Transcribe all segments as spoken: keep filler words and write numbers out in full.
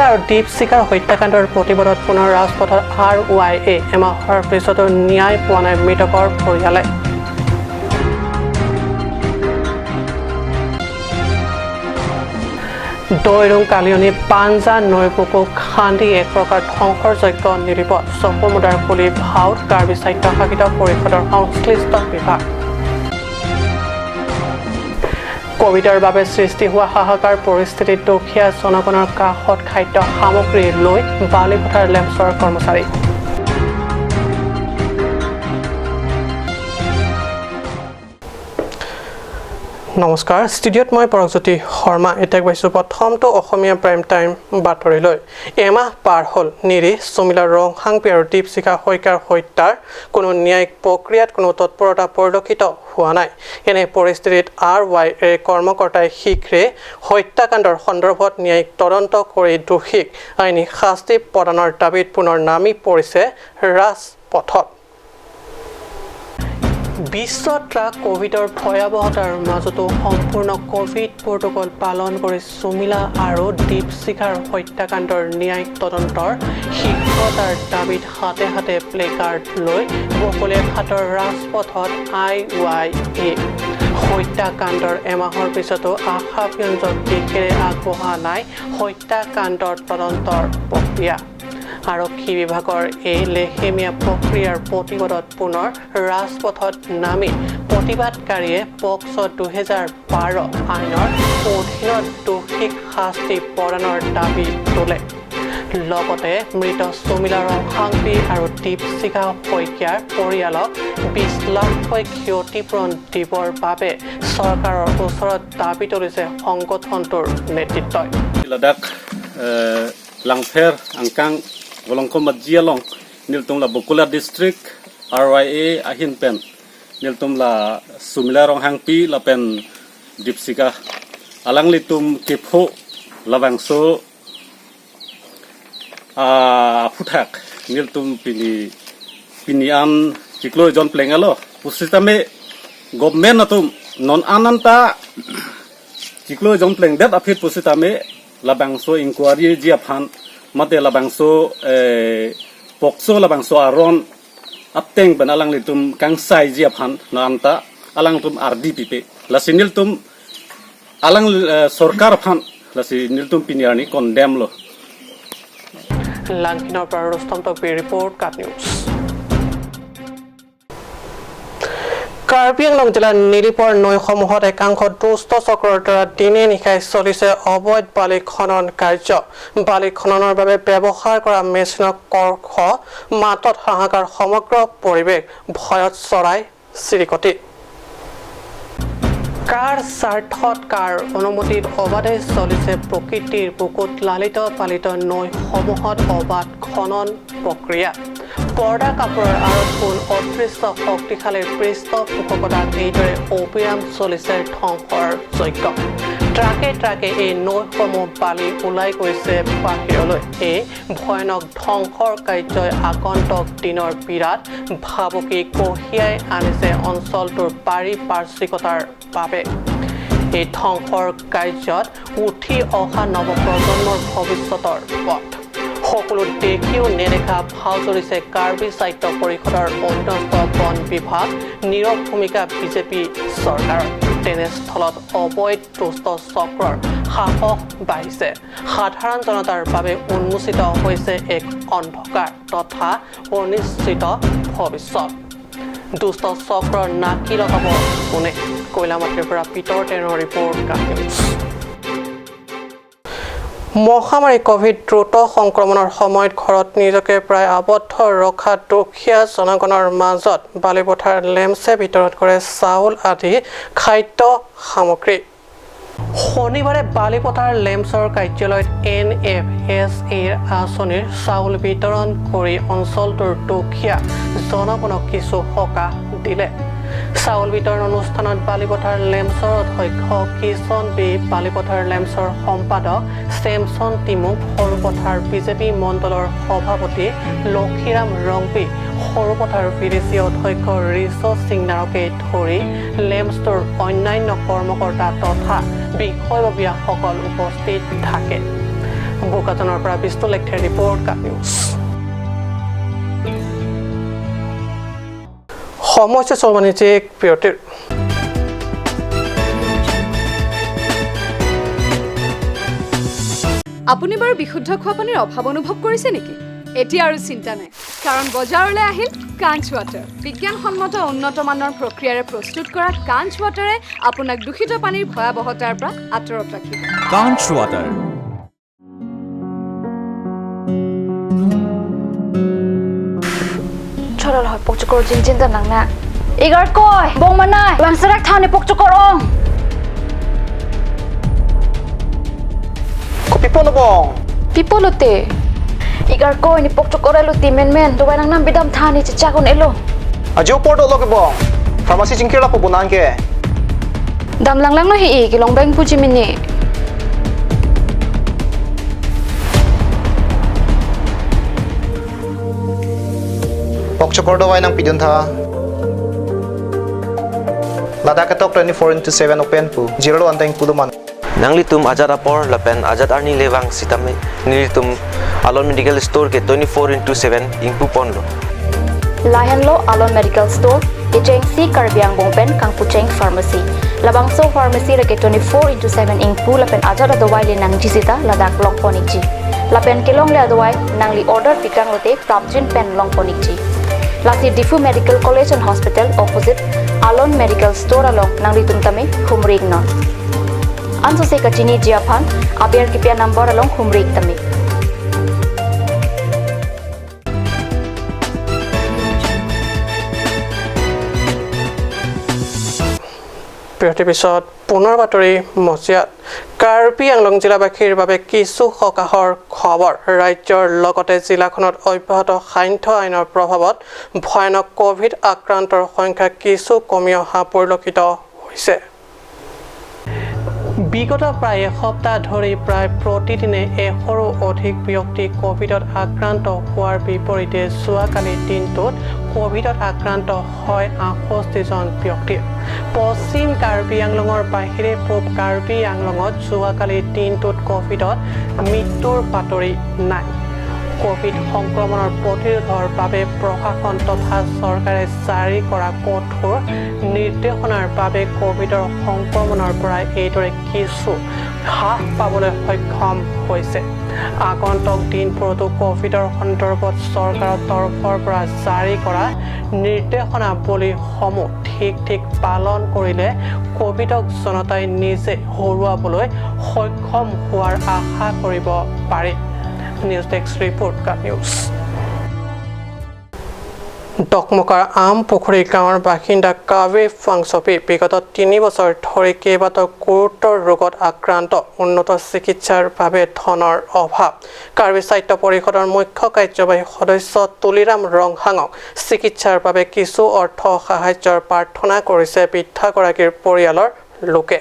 আৰু দীপশিখাৰ হত্যাকাণ্ডৰ প্ৰতিবাদত পুনৰ ৰাজপথত আৰ ৱাই এ। এমাহৰ পিছতো ন্যায় পোৱা নাই মৃতকৰ পৰিয়ালে। দৈৰোং কালিয়নী পাঞ্জা নৈ বুকু খান্দি এক প্ৰকাৰ ধ্বংসৰ যজ্ঞ নিলিপত। চকুৰ মুদাৰ কুলি ভাওত কাৰ্বি স্বায়ত্তশাসিত পৰিষদৰ সংশ্লিষ্ট বিভাগ। কভিডৰ বাবে সৃষ্টি হোৱা হাহাকাৰ পৰিস্থিতিত দুখীয়া জনগণৰ কাষত খাদ্য সামগ্ৰী লৈ বালিপথাৰ লেম্পছৰ কৰ্মচাৰী। নমস্কাৰ, ষ্টুডিঅ'ত মই পৰকজ্যোতি শৰ্মা। এতিয়া আগবাঢ়িছো প্ৰথমটো অসমীয়া প্ৰাইম টাইম বাতৰিলৈ। এমাহ পাৰ হ'ল নিৰীহ সুমিলা ৰংহাংপি আৰু দীপশিখা শইকীয়াৰ হত্যাৰ কোনো ন্যায়িক প্ৰক্ৰিয়াত কোনো তৎপৰতা পৰিলক্ষিত হোৱা নাই। এনে পৰিস্থিতিত আৰ ৱাই এ কৰ্মকৰ্তাই শীঘ্ৰে হত্যাকাণ্ডৰ সন্দৰ্ভত ন্যায়িক তদন্ত কৰি দোষীক আইনী শাস্তি প্ৰদানৰ দাবীত পুনৰ নামি পৰিছে ৰাজপথত। বিশ্বত ট্ৰাক কভিডৰ ভয়াৱহতাৰ মাজতো সম্পূৰ্ণ কভিড প্ৰট'কল পালন কৰি সুমিলা আৰু দীপশিখাৰ হত্যাকাণ্ডৰ ন্যায়িক তদন্তৰ শীঘ্ৰতাৰ দাবীত হাতে হাতে প্লেকাৰ্ড লৈ বকলীয়া ঘাটৰ ৰাজপথত আই ৱাই এ। হত্যাকাণ্ডৰ এমাহৰ পিছতো আশাব্যঞ্জক দিশেৰে আগবঢ়া নাই হত্যাকাণ্ডৰ তদন্তৰ প্ৰক্ৰিয়া। আৰক্ষী বিভাগৰ এই লেহেমীয়া প্ৰক্ৰিয়াৰ প্ৰতিবাদত পুনৰ ৰাজপথত নামি প্ৰতিবাদকাৰীয়ে পক্সো দুহেজাৰ বাৰ আইনৰ অধীনত দোষীক শাস্তি প্ৰদানৰ দাবী তোলে। লগতে মৃত সুমিলা ৰংহাংপি আৰু দীপশিখা শইকীয়াৰ পৰিয়ালক বিশ লাখকৈ ক্ষতিপূৰণ দিবৰ বাবে চৰকাৰৰ ওচৰত দাবী তুলিছে সংগঠনটোৰ নেতৃত্বই। Ladak, eh, Langpher angkang Volongkom Aji along nelitum la Bakulia District R Y A ahin pen nelitum la Sumila Ronghangpi lapen Dipsika alanglitum kepho labangso, ah, aphuthak nelitum pini, pini an chiklo jon pleng alo pusitame government atum non an anta chiklo jon plengdet aphi pusitame labangso inquiry ji aphan mate labangso, eh, pokso labangso aron ateng pen alanglitum kangsaiji aphan non anta alangtum ardi pipe. Lasi nelitum alang, eh, sorkar aphan lasi nelitum pini arni condemn lo. Langkinor para Rustom Tokbi report, KAT News. Karbi আংলং জিলাৰ নিলিপৰ নৈসমূহত একাংশ দুষ্ট চক্ৰৰ দ্বাৰা দিনে নিশাই চলিছে অবৈধ বালি খনন কাৰ্য। বালি খননৰ বাবে ব্যৱহাৰ কৰা মেচিনৰ কৰ্ষ মাতত হাহাকাৰ সমগ্ৰ পৰিৱেশ, ভয়ত চৰাই চিৰিকটি। কাৰ স্বাৰ্থত কাৰ অনুমতিত অবাধে চলিছে প্ৰকৃতিৰ বুকুত লালিত পালিত নৈসমূহত অবাধ খনন প্ৰক্ৰিয়া। পৰ্দা কাপোৰৰ আঁৰত কোন অদৃশ্য শক্তিশালীৰ পৃষ্ঠপোষকতাত এইদৰে অবিৰাম চলিছে ধ্বংসৰ যজ্ঞ। ট্ৰাকে ট্ৰাকে এই নৈসমূহ বালি ওলাই গৈছে বাহিৰলৈ। এই ভয়ানক ধ্বংসৰ কাৰ্যই আগন্তুক দিনৰ পীড়াত ভাবুকি কঢ়িয়াই আনিছে অঞ্চলটোৰ পাৰিপাৰ্শ্বিকতাৰ বাবে। এই ধ্বংসৰ কাৰ্যত উঠি অহা নৱপ্ৰজন্মৰ ভৱিষ্যতৰ পথ। সকলো দেখিও নেদেখা ভাও জুৰিছে কাৰ্বি স্বায়ত্ত পৰিষদৰ অধীনস্থ বন বিভাগ, নীৰৱ ভূমিকা বিজেপি চৰকাৰৰ। তেনেস্থলত অবৈধ দুষ্ট চক্ৰৰ সাহস বাঢ়িছে। সাধাৰণ জনতাৰ বাবে উন্মোচিত হৈছে এক অন্ধকাৰ তথা অনিশ্চিত ভৱিষ্যত। দুষ্ট চক্ৰৰ নাকি লগাব কোনে? কৈলামাটিৰ পৰা পিতৰ টেনৰ ৰিপৰ্ট, KAT News। মহামাৰী কভিড দ্ৰুত সংক্ৰমণৰ সময়ত ঘৰত নিজকে প্ৰায় আবদ্ধ ৰখা দুখীয়া জনগণৰ মাজত বালিপথাৰ লেম্পছে বিতৰণ কৰে চাউল আদি খাদ্য সামগ্ৰী। শনিবাৰে বালিপথাৰ লেম্পছৰ কাৰ্যালয়ত এন এফ এছ এৰ আঁচনিৰ চাউল বিতৰণ কৰি অঞ্চলটোৰ দুখীয়া জনগণক কিছু সকাহ দিলে। চাউল বিতৰণ অনুষ্ঠানত বালিপথাৰ লেম্পছৰ অধ্যক্ষ কিষণ বি, বালিপথাৰ লেম্পছৰ সম্পাদক ছেমছন টিমুক, সৰুপথাৰ বিজেপি মণ্ডলৰ সভাপতি লক্ষীৰাম ৰংপি, সৰুপথাৰ ভি ডি চি অধ্যক্ষ ৰিচ সিং নাৰকে ধৰি লেম্পছটোৰ অন্যান্য কৰ্মকৰ্তা তথা বিষয়ববীয়াসকল উপস্থিত থাকে। বোকাজানৰ পৰা বিষ্ণু লেকথেৰ ৰিপৰ্ট, কাট নিউজ। সময় শেষ হ'ব, মানে, চেক বিৰতিৰ। আপুনি বাৰু বিশুদ্ধ খোৱা পানীৰ অভাৱ অনুভৱ কৰিছে নেকি? এতিয়া আৰু চিন্তা নাই, কাৰণ বজাৰলৈ আহিল কাঞ্চ ৱাটাৰ। বিজ্ঞানসন্মত উন্নত মানৰ প্ৰক্ৰিয়াৰে প্ৰস্তুত কৰা কাঞ্চ ৱাটাৰে আপোনাক দূষিত পানীৰ ভয়াৱহতাৰ পৰা আঁতৰত ৰাখিব। কাঞ্চ water. Chorol hoi pokchokor jinjin ta nang na. Igarkoi, bong manai, bang serak thani pokchokor ong. Kopi pulo bong? Pi pulote? Igarkoi, ne pokchokor elo ti menmen, dovai nangnam bidam thani chechak un-elo. Ajo apor dolo ke bong. Pharmacy chingkir lapu bonang ke. Dam langlanglo he-i, kelong beng puji mini. Pokchokor dovai nangpidun tha. Ladak ketok twenty-four into seven open pu. Zero lo anteng pulo man. Nanglitum ajat apor lapen ajat arni le vang sitame nelitum Alon Medical Store ke twenty-four into seven ingpu ponlo. Lahenlo Alon Medical Store, kechengsi Karbi angbong pen kangpucheng pharmacy. Labangso pharmacy lake twenty-four into seven ingpu lapen ajat adovai le nangji sita ladak longpon ikji. Lapen kelongle adovai nangli order pitang lote prapjin pen longpon ikji. Lasi Diphu Medical College and Hospital opposite Alon Medical Store along nanglitum tame humri iknon. Ansose kachiniji aphan aber kipi a-number along humri ik tame. বিৰতিৰ পিছত পুনৰ বাতৰি মজিয়াত। কাৰ্বি আংলং জিলাবাসীৰ বাবে কিছু সকাহৰ খবৰ। ৰাজ্যৰ লগতে জিলাখনত অব্যাহত সান্ধ্য আইনৰ প্ৰভাৱত ভয়ানক কভিড আক্ৰান্তৰ সংখ্যা কিছু কমি অহা পৰিলক্ষিত হৈছে। বিগত প্ৰায় এসপ্তাহ ধৰি প্ৰায় প্ৰতিদিনে এশৰো অধিক ব্যক্তি কভিডত আক্ৰান্ত হোৱাৰ বিপৰীতে যোৱাকালিৰ দিনটোত কভিডত আক্ৰান্ত হয় আঠষষ্ঠি জন ব্যক্তি। পশ্চিম কাৰ্বি আংলঙৰ বাহিৰে পূব কাৰ্বি আংলঙত যোৱাকালিৰ দিনটোত কভিডত মৃত্যুৰ বাতৰি নাই। কভিড সংক্ৰমণৰ প্ৰতিৰোধৰ বাবে প্ৰশাসন তথা চৰকাৰে জাৰি কৰা কঠোৰ নিৰ্দেশনাৰ বাবে কভিডৰ সংক্ৰমণৰ পৰা এইদৰে কিছু হ্ৰাস পাবলৈ সক্ষম হৈছে। আগন্তুক দিনবোৰতো কভিডৰ সন্দৰ্ভত চৰকাৰৰ তৰফৰ পৰা জাৰি কৰা নিৰ্দেশনাৱলীসমূহ ঠিক ঠিক পালন কৰিলে কভিডক জনতাই নিজে হৰুৱাবলৈ সক্ষম হোৱাৰ আশা কৰিব পাৰি। নিউজ ডেস্ক ৰিপৰ্ট, কাট নিউজ। ডকমকাৰ আমপুখুৰী গাঁৱৰ বাসিন্দা কাৱে ফাংচপি বিগত তিনি বছৰ ধৰি কেইবাটাও গুৰুতৰ ৰোগত আক্ৰান্ত। উন্নত চিকিৎসাৰ বাবে ধনৰ অভাৱ। কাৰ্বি স্বায়ত্ত পৰিষদৰ মুখ্য কাৰ্যবাহী সদস্য তুলিৰাম ৰংহাঙক চিকিৎসাৰ বাবে কিছু অৰ্থ সাহায্যৰ প্ৰাৰ্থনা কৰিছে বৃদ্ধাগৰাকীৰ পৰিয়ালৰ লোকে।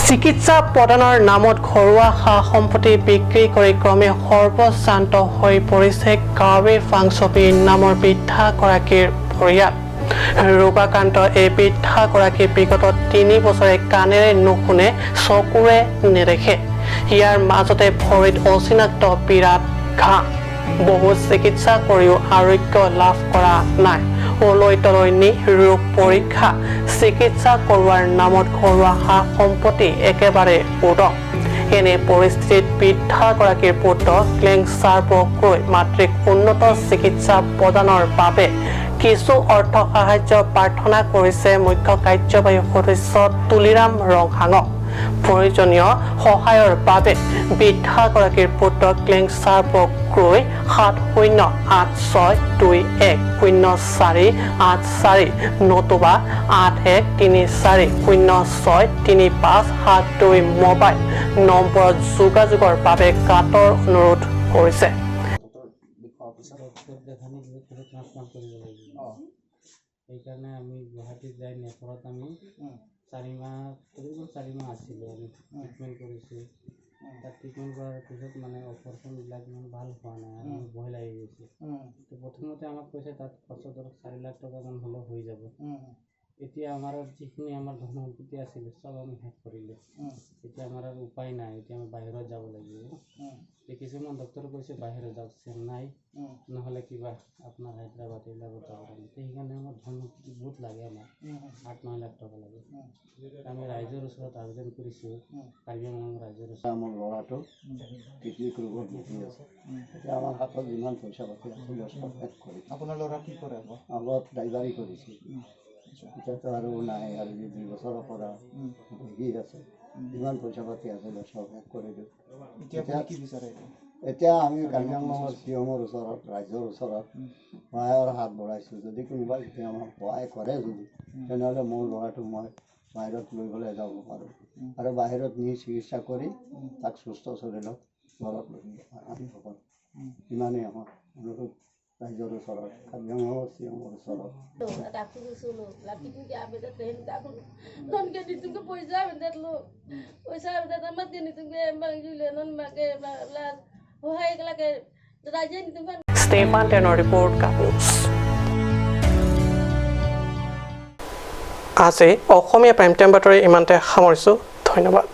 চিকিৎসা প্ৰদানৰ নামত ঘৰুৱা সা সম্পত্তি বিক্ৰী কৰি ক্ৰমে সৰ্বস্বান্ত হৈ পৰিছে কাৱে ফাংচপি নামৰ বৃদ্ধাগৰাকীৰ পৰিয়াল। ৰোগাক্ৰান্ত এই বৃদ্ধাগৰাকী বিগত তিনি বছৰে কাণেৰে নুশুনে, চকুৰে নেদেখে। ইয়াৰ মাজতে ভৰিত অচিনাক্ত বিৰাট ঘা। বহু চিকিৎসা কৰিও আৰোগ্য লাভ কৰা নাই। অলৈ তলৈ নি ৰোগ পৰীক্ষা, চিকিৎসা কৰোৱাৰ নামত ঘৰুৱা সা সম্পত্তি একেবাৰে উদং। এনে পৰিস্থিতিত বৃদ্ধাগৰাকীৰ পুত্ৰ ক্লেং চাৰ্পক কৈ মাতৃক উন্নত চিকিৎসা প্ৰদানৰ বাবে কিছু অৰ্থ সাহায্য প্ৰাৰ্থনা কৰিছে মুখ্য কাৰ্যবাহী সদস্য তুলিৰাম ৰংহাঙক। প্ৰয়োজনীয় সহায়ৰ বাবে বৃদ্ধাগৰাকীৰ পুত্ৰ ক্লেং চাৰ্পক কৈ সাত শূন্য আঠ ছয় দুই এক শূন্য চাৰি আঠ চাৰি নতুবা আঠ এক তিনি চাৰি শূন্য ছয় তিনি পাঁচ সাত দুই মোবাইল নম্বৰত যোগাযোগৰ বাবে কাতৰ অনুৰোধ কৰিছে। ডক্টৰ দেখানি বহুত বহুত ট্ৰান্সপ্লাণ্ট কৰিব লাগিব। অ। সেইকাৰণে আমি গুৱাহাটীত যাই নেপৰত আমি উম। চাৰি মাহ, কমেও চাৰি মাহ আছিলোঁ আমি। উম। ট্ৰিটমেণ্ট কৰিছোঁ। উম। তাত ট্ৰিটমেণ্ট কৰাৰ পিছত মানে অপাৰেশ্যনবিলাক ইমান ভাল হোৱা নাই আৰু উম। মোৰ ভয় লাগি গৈছে। উম। তো প্ৰথমতে আমাক কৈছে তাত খৰচ ধৰক চাৰি লাখ টকামান হ'লেও হৈ যাব। উম। এতিয়া আমাৰ যিখিনি আমাৰ ধন সম্পত্তি আছিলে, চব আমি শেষ কৰিলে। উম। এতিয়া আমাৰ আৰু উপায় নাই, এতিয়া আমি বাহিৰত যাব লাগিব। উম। এতিয়া কিছুমান ডক্টৰে কৈছে বাহিৰত যাওক, চেন্নাই, উম। নহ'লে কিবা আপোনাৰ হায়দৰাবাদ, এইবিলাকত যাব কাৰণে। তে সেইকাৰণে আমাৰ ধন সম্পত্তি বহুত লাগে, আমাৰ উম, উম। আঠ ন লাখ টকা লাগে। উম। আমি ৰাইজৰ ওচৰত আবেদন কৰিছো, উম। কাৰ্বি আংলং ৰাইজৰ ওচৰত। আমাৰ ল'ৰাটো উম। কিডনী ৰোগত ভুগি আছে। উম। এতিয়া আমাৰ হাতত যিমান পইচা পাতি আছিলে, চব শেষ কৰি দিলে। আপোনাৰ ল'ৰা কি কৰে আকৌ? আগত ড্ৰাইভাৰী কৰিছিল। উম। আচ্ছা। এতিয়াতো আৰু নাই, আৰু এই দুই বছৰৰ পৰা উম। বহি আছে। উম। যিমান পইচা পাতি আছিলে, চব শেষ কৰি দিলে। এতিয়া আপুনি এতিয়া কি বিচাৰে এতিয়া? এতিয়া আমি কাৰ্বি আংলঙৰ চি এমৰ ওচৰত, ৰাইজৰ ওচৰত উম। সহায়ৰ হাত বঢ়াইছো। যদি কোনোবাই যদি আমাক সহায় কৰে যদি, উম। তেনেহ'লে মোৰ ল'ৰাটো মই বাহিৰত লৈ পেলাই যাব পাৰোঁ। উম। আৰু বাহিৰত নি চিকিৎসা কৰি উম। তাক সুস্থ শৰীৰত ঘৰত লৈ আনিব পাৰোঁ। উম। ইমানেই আমাৰ অনুৰোধ ৰাইজৰ ওচৰত, কাৰ্বি আংলঙৰ চি এমৰ ওচৰত। Lo, laki ku sulo, laki ku ke abe ta ten ta ku. Non ke nitum ke poisa abe ta lo. Poisa abe ta amat ke nitum ke embang jule non make ba la. Hohai ke lake raja nitum kan. Stefan Tenor report, Cup News. আজি Asamiya prime time বাতৰি ইমানতে সামৰিছোঁ। ধন্যবাদ।